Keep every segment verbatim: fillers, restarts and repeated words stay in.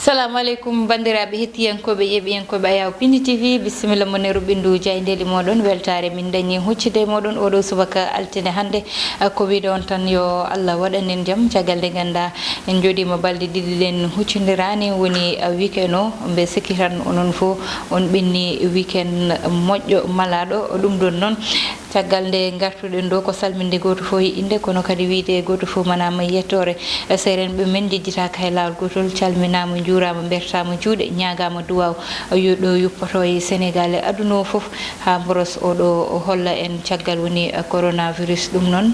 Salamu aleykum, banndiraaɓe hettiyankooɓe, yeeɓiyankooɓe Ayaw Pindi T V, bisimilla mon e ruɓɓindu jaayndeeli mooɗon. Weltaare min dañi huccude e mooɗon oɗo subaka altine hannde. Ah, ko wiide on tan, yo Allah waɗan en jam. Caggal nde nganndaa en njooɗiima balɗe ɗiɗi ɗen huccondiraani, woni, ah, weekend o, mbe sikki tan onon fof on ɓenni weekend moƴƴo malaaɗo. Ɗum ɗon noon, caggal nde ngartuɗen ɗo, ko salminde gooto fof e innde, kono kadi wiyde gooto fof manaama yettoore. Seerenɓe men njejjitaaka e laawol gootol, calminaama, njuuraama, mbertaama juuɗe, ñaagaama duwaaw yo ɗo yuppoto e Senegaal e aduna o fof, haa mboros oɗo o holla en caggal woni coronavirus. Ɗum noon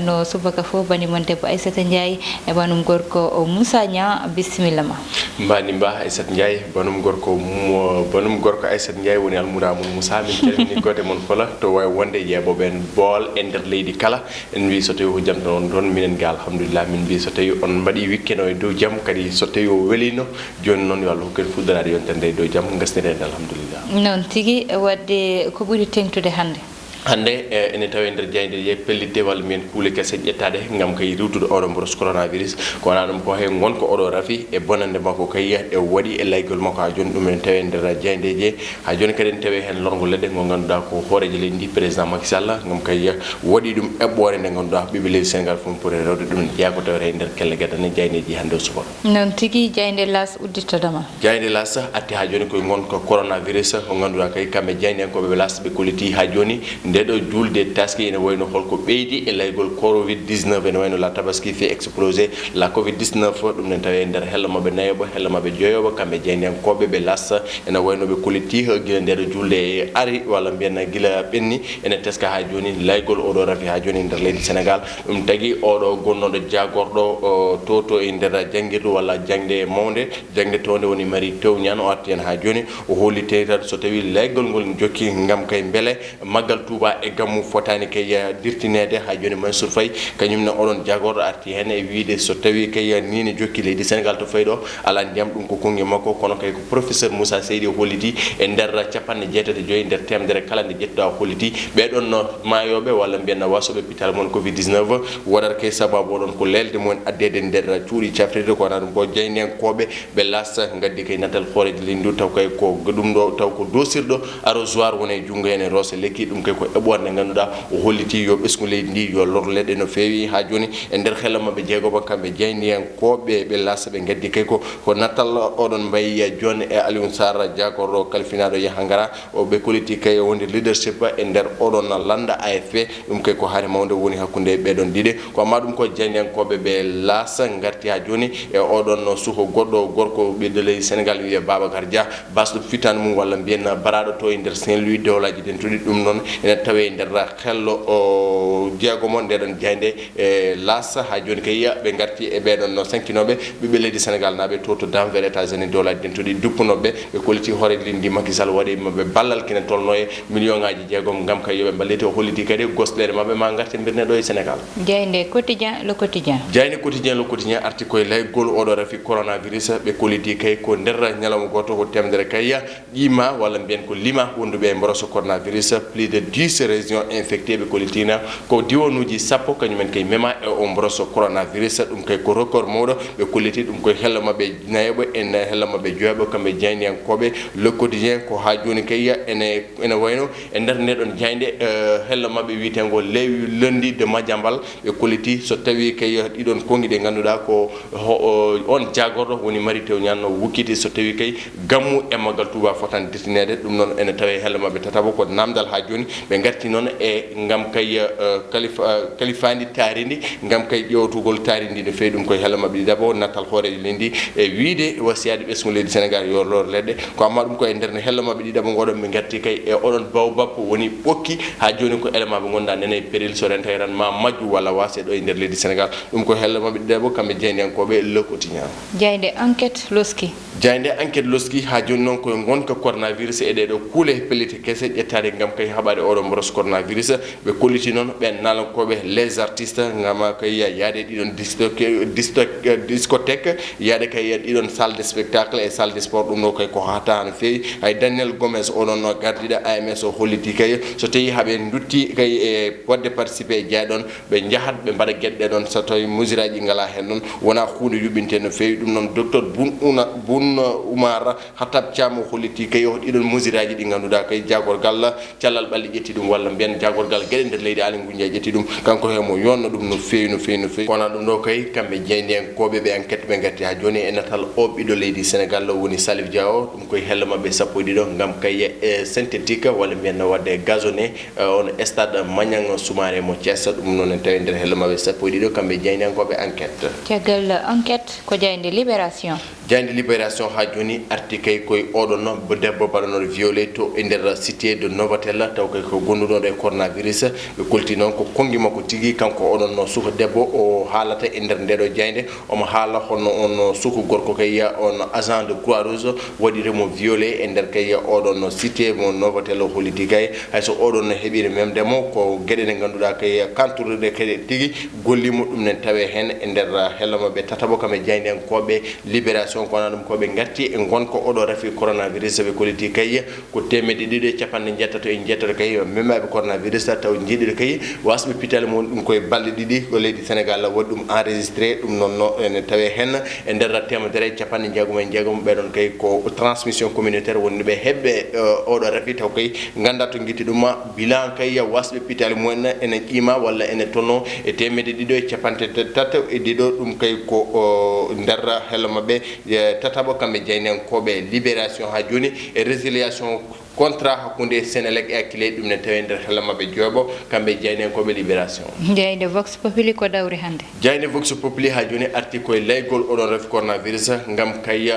no subaka fof, bani mon debbo Aissata Ndiaye e banum gorko o Moussa Niang, bisimilla ma. Mbani mba Aissata Ndiaye, banum gorko mo, banum gorko Aissata Ndiaye woni almudaamun Moussa. Min calmini gooto e mon fof la to waawi wonde, yeeɓooɓe en bool e nder leydi kala. En mbi so tawi ko jam tan on ɗon, minen ga alhamdulillah, min mbi so tawi on mbaɗi weekend o e dow jam, kadi so tawi o welino, jooni noon yo Allah hokku en fuɗɗoraade yontere nde e dow jam, ngasnirede alhamdulillah. Noon tigi, wadde ko ɓuri teŋtude hannde? Hannde, eh, ene tawe nder jaaynde ɗe pellitte walla mbiyen kuule kese ƴettaade ngam kay riwtude oɗo mboros coronavirus. Ko wonaa ɗum ko he ngonka oɗo rafi e bonannde makko kay e waɗi e laygol makko haa jooni ɗum ene tawe nder jaayndeeje. Haa jooni kadi ene tawe heen lorgo leɗɗe ngo ngannduɗaa ko hooreejo leydi ndi, président Macky Sall, ngam kay waɗi ɗum eɓɓoore nde ngannduɗaa ɓiɓɓe leydi Senegaal fof poti rewde ɗum. Jeyaa ko tawete e nder kelle gadane jaayndeeji hannde o subaka. Noon tigi, jaaynde Laas udditta damal. Jaaynde Laas arti haa jooni koye ngonka coronavirus, ko ngannduɗaa kay kamɓe jaayndiyankooɓe Laas ɓe kolliti haa jooni nde ɗo juulde taski ene wayno holko ɓeydi e laygol covid dix-neuf, ene wayno la tabaski fait exploser la covid dix-neuf. Ɗum nen tawi e nder hello maɓɓe nayoɓo, hello maɓɓe joyoɓo, kamɓe jaayndiyankooɓe ɓe Laas, ene wayno ɓe kolliti gila nde ɗo juulde e ari walla mbiyen gila ɓenni, ene teska haa jooni laygol oɗo rafi haa jooni e nder leydi Senegaal. Ɗum tagi oɗo gonnooɗo jaagorɗo, o, to, to e nder janngirdu walla jaŋde mawnde, jaŋde townde woni Mary Teuw Niane, o arti heen haa jooni, o holliti tan so tawi laygol ngol jokki ngam kay mbele Maggal Touba e Gammu fotaani kay, eh, dirtineede. Haa jooni Mansour Faye kañum ne oɗon jaagorɗo arti heen e wiyde so tawi kay, eh, nii ne jokki leydi Senegaal to fayi ɗo alaa ndiyam, ɗum ko konngi makko, kono kay ko professeur Moussa Seydi o holliti e nder capanɗe jeetati e joy nder teemedere kala nde ƴettuɗaa o holliti ɓee ɗoon no maayooɓe walla mbiyen no wasooɓe pital mon covid dix-neuf waɗata kay sababu oɗon ko leelde mumen addeede nder cuuɗi cafrirde ko wonaa ɗum ko jaayndiyankooɓe ɓe Laas ngaddi kay natal hooreejo leydi ndu taw kay ko ɗum ɗo taw ko doosirɗo arrosoir woni e junngo heen e roose lekki. Ɗum kay ko eɓɓoore nde ngannduɗaa o holliti yo ɓesngu leydi ndi yo lor leɗɗe no feewi. Haa jooni e nder hello maɓɓe jeegoɓo kamɓe jaayndiyankooɓe ɓe Laas ɓe ngaddi kay ko, ko natal oɗon mbayi John e Aliou Sarr jaagorɗo kalfinaaɗo yaha ngara. O ɓe kolliti kay e wonde leadership e nder oɗon lannda A F P. Ɗum kay ko hare mawnde woni hakkunde ɓee ɗoon ɗiɗe. Ko amma ɗum ko jaayndiyankooɓe ɓe Laas ngarti haa jooni e oɗon suho goɗɗo gorko ɓiɗɗo leydi Senegaal wiyee Babacar Dia, basɗo fitaande mum walla mbiyen baraaɗo to e nder Saint-Louis, Dowlaaji Dentuɗi. Ɗum noon ene tawe e nder hello o jeegomo nde ɗoon jaaynde e Laas. Haa jooni kay ɓe ngarti e ɓee ɗoon no sankinooɓe ɓiɓɓe leydi Senegaal naaɓe to, to Denver, États-Unis, Dowlaaji Dentuɗi, duppunooɓe ɓe kolliti hooreejo leydi ndi Macky Sall waɗi maɓɓe ballal kine tolnoo e million ŋaaji jeegom ngam kay yo ɓe mballite. O holliti kadi gosɗeele maɓɓe ma ngarte mbirne ɗo e Senegaal. Jaaynde Quotidien, Le Quotidien. Jaaynde Quotidien, Le Quotidien arti koye laygol oɗo rafi coronavirus. Ɓe kolliti kay ko nder ñalawma gooto ko teemedere kay ƴiima walla mbiyen ko lima wonduɓe e mboroso coronavirus. Plus de dix régions infectées ɓe kollitina ko diwanuuji sappo kañumen kay mema e o mboroso coronavirus. Ɗum kay ko record mawɗo ɓe kolliti ɗum koye hello maɓɓe nayoɓo en hello maɓɓe joyaɓo kamɓe jaayndiyankooɓe. Le Quotidien ko haa jooni kay ene ene wayno e nder nde ɗon jaaynde, eh, hello maɓɓe wiyeteengo Les Lundis de Madiambal ɓe kolliti so tawi kay ɗiɗon konngi ɗe ngannduɗaa ko ho-, o, on jaagorɗo woni Mary Teuw Niane no wukkiti so tawi kay Gammu e Maggal Touba fotan dirtineede. Ɗum noon ene tawe hello maɓɓe tataɓo ko namdal haa jooni. Ɓe ngarti noon e ngam kay, eh, kalifa-, eh, kalifaandi taarindi ngam kay ƴeewtugol taarindi no feewi. Ɗum koye hello maɓɓe ɗiɗaɓo natal hooreejo leydi e wiyde wasiyaade ɓesngu leydi Senegaal yo lor leɗɗe. Ko amma ɗum ko e nder ne hello maɓɓe ɗiɗaɓo ngoɗon ɓe ngarti kay e oɗon baobab woni ɓokki. Haa jooni ko élément ɓe ngonɗaa nene e péril so rentay tan ma majju walla waase ɗo e nder leydi Senegaal. Ɗum ko hello maɓɓe ɗiɗaɓo kamɓe jaayndiyankooɓe Le Quotidien. Jaaynde Enquête loski. Jaaynde Enquête loski haa jooni noon koye ngonka coronavirus e ɗee ɗoo kuule pellite kese ƴettaade ngam kay haɓaade oɗo virus coronavirus. Ɓe kolliti noon ɓen nalankooɓe les artistes ngam kay yaade ɗiɗon disto- disto- discothèque, yaade kay ɗiɗon salle de spectacle e salle de sport. Ɗum ɗo kay ko hata no feewi. Hay Daniel Gomes, oɗon no gardiɗo A M S, o holliti kay so tawi haɓe ndutti kay e waɗde participer e jaaɗon, ɓe njahat ɓe mbaɗa geɗe ɗe ɗon so tawi mesure aji ngala heen noon, wona huunde yuɓɓinte no feewi. Ɗum noon docteur Boun Ouna- Boun Oumar Hatab Thiam o holliti kay o ɗiɗon mesure aji ɗi ngannduɗaa kay jaagorgal cellal ɓalli ƴetti ɗum, walla mbiyen jaagorgal geɗe nder leydi Aly Ngouille Ndiaye ƴetti ɗum, kanko he mo yonno ɗum no feewi, no feewi, no feewi. Kono ɗum ɗo kay kamɓe jeyniyankooɓe ɓe enquête ɓe ngatti haa jooni e natal o ɓiɗɗo leydi Sénégal o woni Salif Dia o, ɗum koye hello maɓɓe sappo e ɗiɗo ngam kay e synthétique walla mbiyen no waɗde gazonné, eh, on stade Maniang Soumaré mo Thiès, ɗum noon en tawi nder hello maɓɓe sappo e ɗiɗo kamɓe jeyniyankooɓe enquête. Caggal enquête ko jaaynde Libération. Jaaynde Libération haa jooni arti kay koye oɗon bo debbo baɗanoɗo violé to e nder cité de Novotel, taw kay ko gonduɗo e coronavirus. Ɓe kolti noon ko konngi makko tigi, kanko oɗon no suka debbo o haalata e nder ndeɗo jaaynde. Omo haala honno on suka gorko kay on agent de Croix Rouge waɗirimo violé e nder kay oɗon cité mo Novotel o holliti kay. Hay so oɗon no heɓiri memde mo ko geɗe ɗe ngannduɗaa kay kantorɗe kay tigi gollimo ɗum nen tawe heen e nder hello maɓɓe tataɓo kamɓe jeyniyankooɓe Libération, kono ɗum ko ɓe ngatti e ngonka oɗo rafi coronavirus, ɓe kolliti kay ko teemedde ɗiɗi e capanɗe njeetato e njeetato kay memaaɓe coronavirus, taw njiiɗiɗo kay wasɓe pitaali mum ɗum koye balɗe ɗiɗi ko leydi Sénégal waɗi ɗum enregistré. Ɗum noon no ene tawe heen e nder teemedere e capanɗe jeegom e jeegom, ɓeɗon kay ko transmission communautaire woni ɓe heɓɓe, eh, oɗo rafi, taw kay ngannda to ngitti ɗum. Bilan kay wasɓe pitaali mumen ene qiima walla ene tono e teemedde ɗiɗo e capanɗe tati e ɗiɗo, ɗum kay ko, o, nder hello maɓɓe, e, tataɓo kamɓe jeyniyankooɓe Libération haa jooni e résiliation contrat hakkunde Senelec e Akilee, ɗum ne tawe nder hello maɓɓe joweeɓo kamɓe jeyniyankooɓe Libération. Jaaynde Vox Populi ko dawri hannde? Jaaynde Vox Populi haa jooni arti koye laygol oɗon rafi coronavirus ngam kay, eh,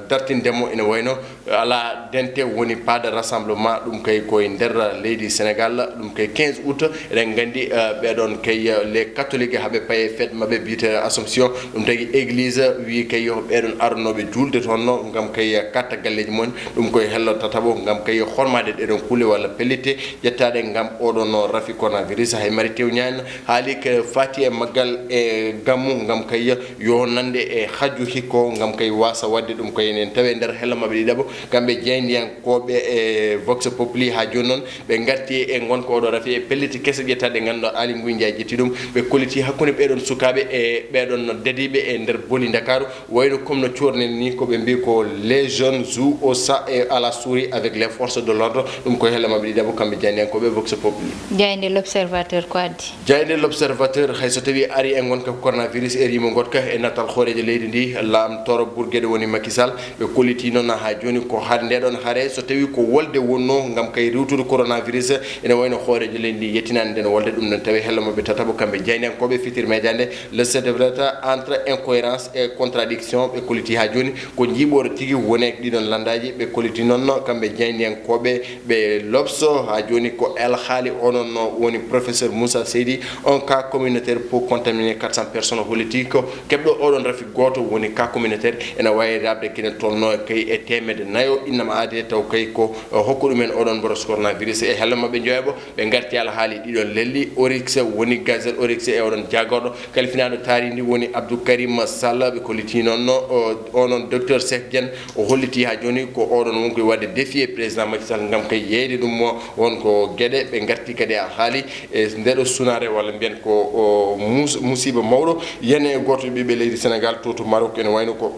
dartinde mo ene wayno alaa dente woni pas de rassemblement, ɗum kay koye nder leydi Sénégal, ɗum kay quinze août. Eɗen nganndi, eh, ɓeɗon kay, eh, les catholiques haɓe paye fête maɓɓe biyete Assomption, ɗum tagi église wi kay yo ɓeɗon aranooɓe juulde toon no ngam kay katta galleeji mumen, ɗum koye hello tataɓo ngam kay hormaade ɗeɗon kuule walla pellitte ƴettaaɗe ngam oɗon no rafi coronavirus. Hay Mari Tew Ñaan haali ko faati e maggal e gammu ngam kay yo nande e haju hikko ngam kay wasa wadde ɗum ko enen tawe nder hello maɓɓe ɗiɗaɓo. Kamɓe jeyniyankooɓe e Vox Populi haa jooni noon ɓe ngarti e ngonka oɗo rafi e pelliti kese ƴettaɗe ngannduɗaa Aly Ngouille Ndiaye ƴetti ɗum. Ɓe kolliti hakkunde ɓeɗon sukaaɓe e ɓeɗon dadiiɓe e nder boli Ndakaaru, wayno comme no coornen ni ko ɓe mbi ko les jeunes jouent au chat et à la souris avec les forces de l'ordre. Ɗum ko hello maɓɓe ɗiɗaɓo kamɓe jeyniyankooɓe Vox Populi. Jaaynde L'Observateur ko addi? Jaaynde L'Observateur, hay so tawi ari e ngonka coronavirus e rimo ngotka e natal hooreejo leydi ndi, laamtoro burgeɗe woni Macky Sall, ɓe kolliti noon haa jooni ko hannde ɗon hare so tawi ko wolde wonno ngam kay rewtude coronavirus, ene wayno hooreejo leydi ndi yettinaani nden wolde. Ɗum ɗon tawi hello maɓɓe tataɓo kamɓe jeyniyankooɓe Futurs Médias nde, le chef de l'État entre incohérence et contradiction, ɓe kolliti haa jooni ko njiiɓoore tigi woni e ɗiɗon landaaji. Ɓe kolliti noon kamɓe jeyniyankooɓe ɓe L'Obs haa jooni ko alhaali onon no woni professeur Moussa Seydi, un cas communautaire pour contaminer quatre cents personnes, holliti ko keɓɗo oɗon rafi gooto woni cas communautaire ene waawi raɓde kene tolno kay e teemedde nayo innama aade, taw kay ko hokku ɗumen oɗon mboros coronavirus e hello maɓɓe joweeɓo. Ɓe ngarti alhaali ɗiɗon lelli, Oryx woni gazelle Oryx e oɗon jaagorɗo kalfinaaɗo taarindi woni Abdou Karim Sall. Ɓe kolliti noon no, o, onon docteur Cheikh Dieng, o holliti haa jooni ko oɗon wonko waɗde défier président Macky Sall ngam kay yeeyde ɗum mo won ko geɗe. Ɓe ngarti kadi alhaali e ndeɗo sunaare walla mbiyen ko, o, mus- musiba mawɗo. Yene e gooto e ɓiɓɓe leydi Sénégal to to Maroc ene wayno ko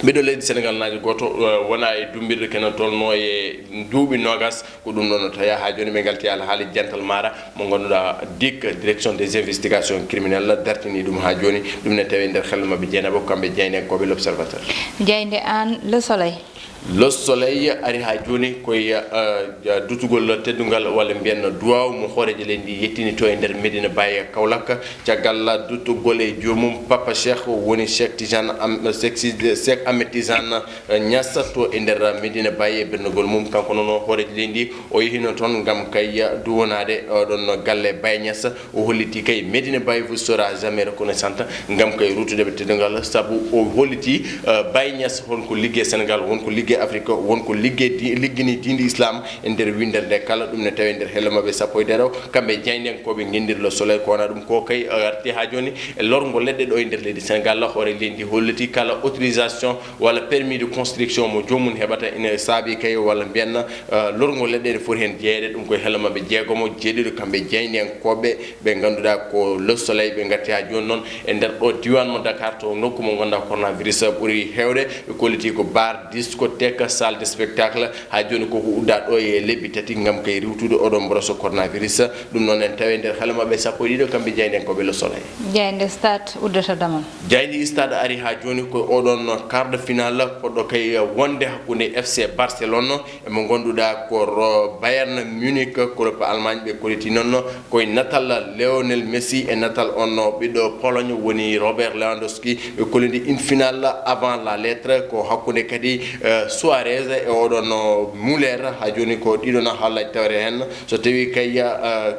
ɓiɗɗo leydi Sénégal naajo gooto, eh, wona e dumbirɗe kene tolno e duuɓi nogas. Ko ɗum ɗon no tawi haa jooni ɓe ngalti alhaali jantal mara mo ngannduɗaa DIC, direction des investigations criminelles, dartini ɗum haa jooni. Ɗum ne tawi nder hello maɓɓe jeenaɓo kamɓe jeyniyankooɓe L'Observateur. Jaaynde aan Le Soleil. Le Soleil ari haa jooni koye, eh, dutugol teddungal walla mbiyen duwaaw mo hooreejo leydi ndi yettini to e nder Medina Baye Kaolack. Caggal duttugol e joomum Papa Cheikh woni Cheikh Tidiane Am-, Cheikh Sid-, Cheikh Ahmed Tidiane Niass to e nder Medina Baye e berndugol mum. Kanko noon o hooreejo leydi ndi o yehino toon ngam kay duwanaade oɗon galle Baye Niass. O holliti kay Medina Baye vous sera jamais reconnaissante ngam kay ruttude ɓe teddungal, sabu o holliti, eh, Baye Niass honko liggey Sénégal, wonko liggey Afrique won ko ligge di- liggini diinde Islam e nder winndere nde kala. Ɗum ne tawi e nder hello maɓɓe sappo e jeetati, kamɓe jaayndiyankooɓe ngenndir Le Soleil. Ko wona ɗum ko kay, eh, arti haa jooni e lorgo leɗɗe ɗo e nder leydi Sénégal. Hoore leydi ndi holliti kala autorisation walla permis de construction mo joomum heɓata ina saabi kay, walla mbiyen, eh, lorgo leɗɗe ene foti heen jeyeede. Ɗum koye hello maɓɓe jeegomo, jeeɗiɗo, kamɓe jaayndiyankooɓe ɓe ngannduɗaa ko Le Soleil. Ɓe ngarti haa jooni noon e nder ɗo diiwaan mo Dakar, to nokku mo ngannduɗaa coronavirus ɓuri heewde. Ɓe kolliti ko bar, discothèque, salle de spectacle. Haa jooni koko uddaa ɗo e lebbi tati ngam kay riiwtude oɗon mboros coronavirus. Ɗum noon en tawi e nder hello maɓɓe sappo e ɗiɗo, kamɓe jaayndiyankooɓe Le Soleil. Jaaynde Stade uddata damal. Jaaynde Stade ari haa jooni ko oɗon quart de finale poɗɗo kay wonde hakkunde F C Barcelone e mo ngannduɗaa ko ro-, Bayern Munich, club Allemagne. Ɓe kolliti noon koye natal Lionel Messi e natal on ɓiɗɗo Pologne woni Robert Lewandowski. Ɓe kollidi une finale avant la lettre, ko hakkunde kadi, eh, Suarez e oɗon, no, Muller. Haa jooni ko ɗiɗo na haala tawre heen. So tawi kay, eh,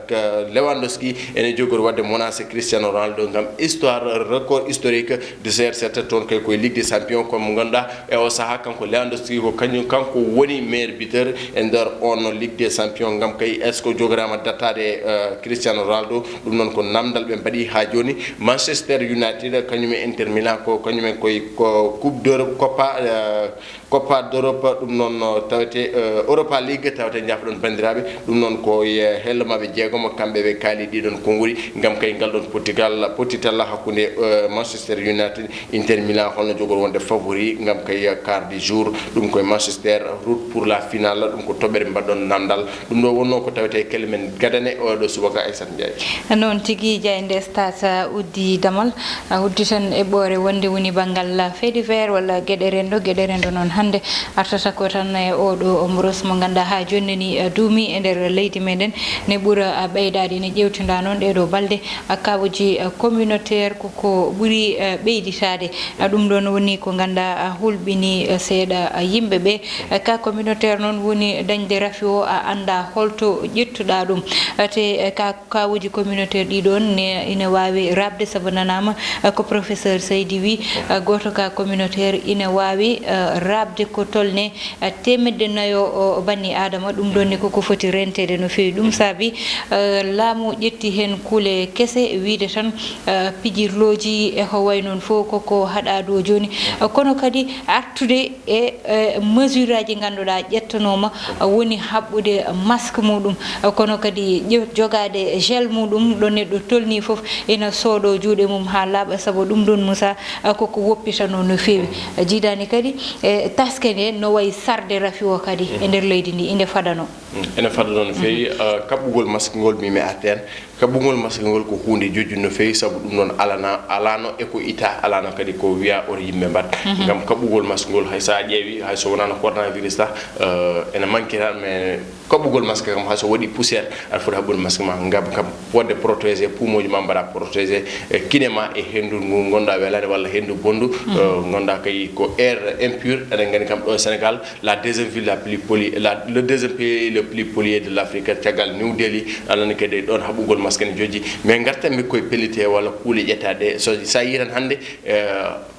ka Lewandowski ene jogori waɗde menacé Cristiano Ronaldo ngam histoire, record historique de C R sept, toon kay koye Ligue des Champions, kono mo ngannduɗaa e o sahaa kanko Lewandowski ko kañum, kanko woni meilleur buteur e nder on Ligue des Champions. Ngam kay est-ce que jogoraama dattaade, eh, Cristiano Ronaldo? Ɗum noon ko namdal ɓe mbaɗi haa jooni. Manchester United kañum e Inter Milan ko kañum en koye ko Coupe d'Europe, Copa, eh, Copa d'Europe, ɗum noon no tawete, eh, Europa League, tawete njaafoɗon banndiraaɓe, ɗum noon ko e hello maɓɓe jeegomo, kamɓe ɓe kaali ɗiɗon konnguɗi, ngam kay ngal ɗon pottigal, pottitalla hakkunde, eh, Manchester United, Inter Milan, holno jogori wonde favori, ngam kay quart du jour, ɗum koye Manchester, route pour la finale, ɗum ko toɓɓere mbaɗɗon namdal. Ɗum ɗo wonno ko tawete kelle men gadane oɗo subaka Aissata Ndiaye. Noon tigi, jaaynde Stade, ah, uddi damal, ah, uddi tan eɓɓoore wonde woni banngal, ah, fait divers walla geɗe renndo, geɗe renndo noon hannde artata ko tan e oɗo mboros mo ngannduɗaa haa jooni ni, ah, duumi e nder leydi meɗen ne ɓura, ah, ɓeydaade. Ene ƴeewtinda noon ɗeɗo balɗe, ah, kawuji, ah, communautaire ko ko ɓuri, ah, ɓeyditaade. Ah, ɗum ɗoon woni ko ngannduɗaa, ah, hulɓini, ah, seeɗa, ah, yimɓe ɓe. Ah, ka communautaire noon woni dañde rafi o, a annda holto ƴettuɗa ɗum. Ah, te, eh, ka kawuji communautaire ɗi ɗoon ne ina waawi raɓde, sabu nanaama, eh, ko professeur Seydi wi, eh, gooto ka communautaire ina waawi, eh, raɓde ko tolne, eh, teemedde nayo o banni Aadama. Ɗum ɗoon ne koko foti renteede no feewi. Ɗum saabi, eh, laamu ƴetti heen kuule kese, wiyde tan, eh, pijirlooji e ko wayi noon fof koko haɗaa ɗo jooni. Eh, kono kadi artude e, e mesure aji ngannduɗaa ƴettanooma, woni haɓɓude masque muɗum, kono kadi ƴe-, jogaade gel muɗum ɗo neɗɗo tolni fof ina soodo juuɗe mum haa laaɓa, sabu ɗum ɗoon, Moussa, koko woppitano no feewi. Jiidaani kadi e taske nde no wayi sarde rafi o kadi e nder leydi ndi, inde fadano. Mm, ene fadano no feewi, eh, kaɓɓugol masque ngol, mi, mi arta heen. Kaɓɓugol masque ngol ko huunde jojjunde no feewi, sabu ɗum noon alana, alano e ko ita, alano kadi ko wiya oto yimɓe mbaɗ. Mhm. Ngam kaɓɓugol masque ngol, hay so a ƴeewi, hay so wonaano coronavirus tan, eh, ene manquera, mais kaɓɓugol masque kam, hay so waɗi poussière, aɗa foti haɓɓude masque ma, ngam kam waɗde protégé, poumon ji ma mbaɗa protégé, e kine ma e henndu ngu ngonɗa welaani walla henndu bonndu, mhm, eh, ngonɗa kay ko air impur. Eɗen nganndi kam ɗo e Sénégal, la deuxième ville la plus polluée, la, le deuxième pays le plus pollué de l'Afrique, caggal New Delhi, aɗa anndi kadi ɗoon haɓugol masque ne jojji. Mais ngartanmi koye pellitte walla kuule ƴettaɗe, so, so a yii tan hannde, eh,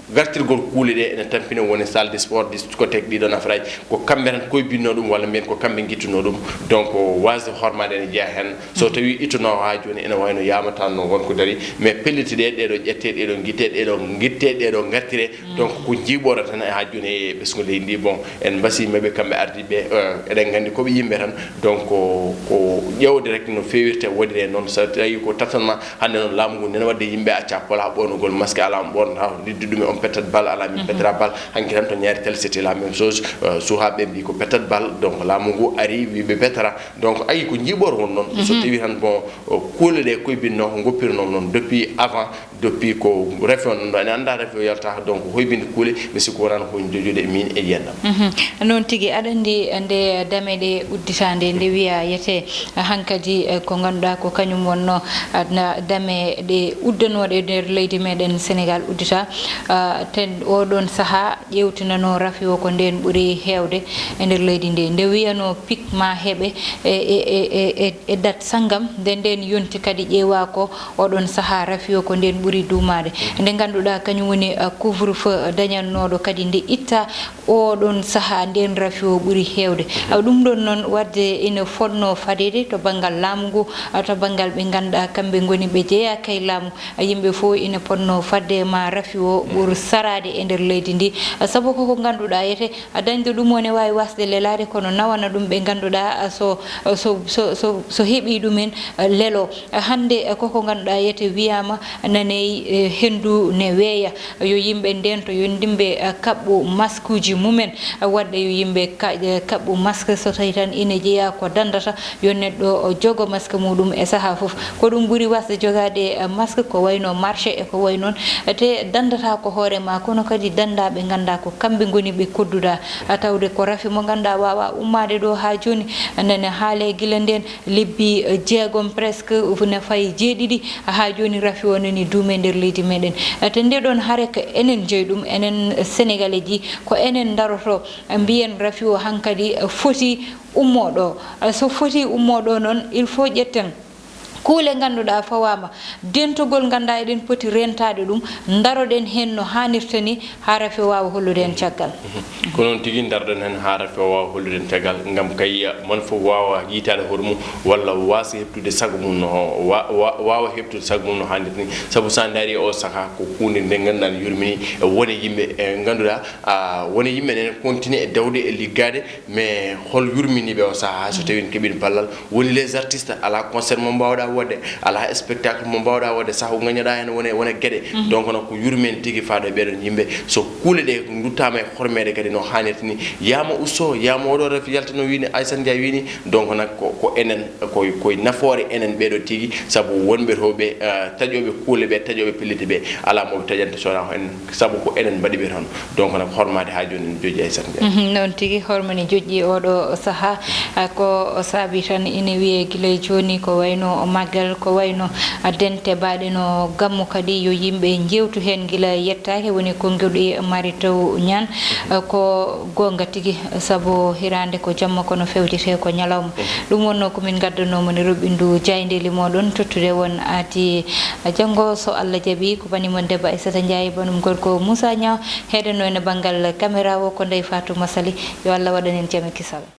gartirgol kuule ɗe ene tampina, woni salle de sport, discothèque, ɗiɗo nafraji, ko kamɓe tan koye binno ɗum, walla mbiyen ko kamɓe ngittuno ɗum. Donc, waasde hormaade ene jeya heen. So tawi ittuno haa jooni ene wayno yamata no won ko dari, mais pellitte ɗe, ɗeɗo ƴette, ɗeɗo ngitte, ɗeɗo ngitte, ɗeɗo ngartire. Donc, ko jiiɓoore tan haa jooni e ɓesngu leydi ndi. Bon, en mbasiima ɓe, kamɓe ardiiɓe, eh, eɗen nganndi ko ɓe yimɓe tan. Donc, ko, ko ƴeewde rek no feewirta waɗire noon. So tawi ko tâtonnement, hannde noon laamu ngu nena waɗde yimɓe acca pola ɓoonugol masque, alaa mo ɓoornata, liddu ɗum e on pettat bal, alaa min pettata bal. Hanki tan to Ñaari Tali, c'était la même chose. Eh, suhaaɓe mbi ko pettat bal. Donc, laamu ngu ari, wi ɓe pettata. Donc, ayi ko jiiɓoore won noon. So tawi tan, bon, o, kuule ɗe koye binno, ngoppirnoo noon depuis avant, depuis ko rafi on ɗo, ene annda rafi o yalta, donc hoybinde kuule, mi sikku wonano ko jojude e min e yiyannam. Mhm. Noon tigi, aɗa anndi nde dame ɗe udditaande, nde wiya yete, hankadi, eh, ko ngannduɗaa ko kañum wonno, ah, na dame ɗe uddanooɗe nder leydi meɗen Sénégal uddita, ah, Ten oɗon sahaa ƴeewtinanoo rafi o ko ndeen ɓuri heewde e nder leydi ndi. Nde wiyanoo pik maa heɓe e, e, e, e, e, e dat sanngam, nde ndeen yonti kadi ƴeewaa ko oɗon sahaa rafi o ko ndeen ɓuri duumaade. Nde ngannduɗaa kañum woni, eh, couvre-feu dañannooɗo kadi nde itta oɗon sahaa ndeen rafi o ɓuri heewde. Ah, ɗum ɗoon noon waɗde ina fotnoo fadeede to banngal laamu ngu, ah, to banngal ɓe ngannduɗaa kamɓe ngoni ɓe jeyaaka e laamu. Yimɓe fof ina potnoo fadde ma rafi o ɓur saraade e nder leydi ndi. Sabu koko ngannduɗaa ete dañde ɗum o ne waawi wasde lelaade, kono nawana ɗum ɓe ngannduɗaa so, so, so, so, so heɓii ɗum en lelo. Hannde koko ngannduɗaa ete wiyaama naney, eh, henndu ne weeya. Yo yimɓe ndento, yo ndimɓe, eh, kaɓɓu maskuuji mumen. Waɗde yo yimɓe ka-, eh, kaɓɓu masque so tawi tan ina jeyaa ko dandata, yo neɗɗo jogo masque muɗum e sahaa fof. Ko ɗum ɓuri wasde jogaade, eh, masque ko wayno marché e ko way noon. Te dandata ko hoore ma, kono kadi danda ɓe ngannduɗaa ko kamɓe ngoni ɓe kodduɗaa. A tawde ko rafi mo ngannduɗaa waawa ummaade ɗo haa jooni. Nane haale gila ndeen lebbi, eh, jeegom presque ne fayi jeeɗiɗi haa jooni rafi o nani duume nder leydi meɗen. Eh, te nde ɗoon hare ko enen jeyi ɗum, enen Sénégalais ji, ko enen daroto, eh, mbiyen rafi o hankadi, eh, foti ummo ɗo. Eh, so foti ummo ɗo noon, il faut ƴetten kuule ngannduɗaa fawaama, dentogol ngannduɗaa eɗen poti rentaade ɗum, ndaroɗen heen no haanirta ni, haa rafi o waawa hollude en caggal. Mhm. Ko noon tigi, ndaroɗen heen haa rafi o waawa hollude en caggal, ngam kay, eh, mon fof waawa yiytaade hoore mum, walla waasa heɓtude sago mum no, wa-, wa-, waawa heɓtude sago mum no haanirta ni. Sabu so a ndaari o sahaa, ko huunde nde ngannduɗaa ne yurmini, eh, wone yimɓe, eh, ngannduɗaa, ah, wone yimɓe ne continue e dawde e liggaade, mais hol yurmini ɓe o sahaa, so tawii en keɓii ballal, woni les artistes, alaa concert mo mbaawɗaa waɗde, alaa spectacle mo mbaawɗaa waɗde, saha ko ngañaɗaa heen wone, wone geɗe. Mhm. Donc noon ko yurmen tigi faaɗo e ɓeɗon yimɓe. So kuule ɗe nduttaama e hormeede kadi no haanirta ni, yaama usto, yaama oɗo ref yaltano wiini, Aysata Njaay wiini. Donc noon ko, ko enen, ko, ko nafoore enen ɓeɗo tigi, sabu wonɓe to ɓe, eh, taƴooɓe kuule ɓe, taƴooɓe pellitte ɓe, alaa mo ɓe taƴanta so wonaa ko enen, sabu ko enen mbaɗi ɓe toon. Donc noon hormaade haa jooni ene joƴƴi, Aysata Njaay. Mhm, noon tigi, hormani joƴƴi oɗo sahaa. Ah, ko saabi tan ine wiyee gila e jooni ko wayno maggal, ko wayno, ah, dente baaɗe no gammu kadi yo yimɓe njeewtu heen gila yettaaki woni konnguɗi Mari Taw Ñaan. Ah, ko goonga tigi, sabu hiraande ko jamma kono fewjete ko ñalawma. Mhm. Ɗum wonnoo ko min ngaddanoo mon e roɓɓindu jaayndeeli mooɗon. Tottude won aadi janngo so Allah jaɓi. Ko bani mon debbo Aysata Njaay, banum gorko Moussa Niang, heedanno ene banngal caméra o ko Ndeye Fatou Massaly. Yo Allah waɗan en jam e kisal.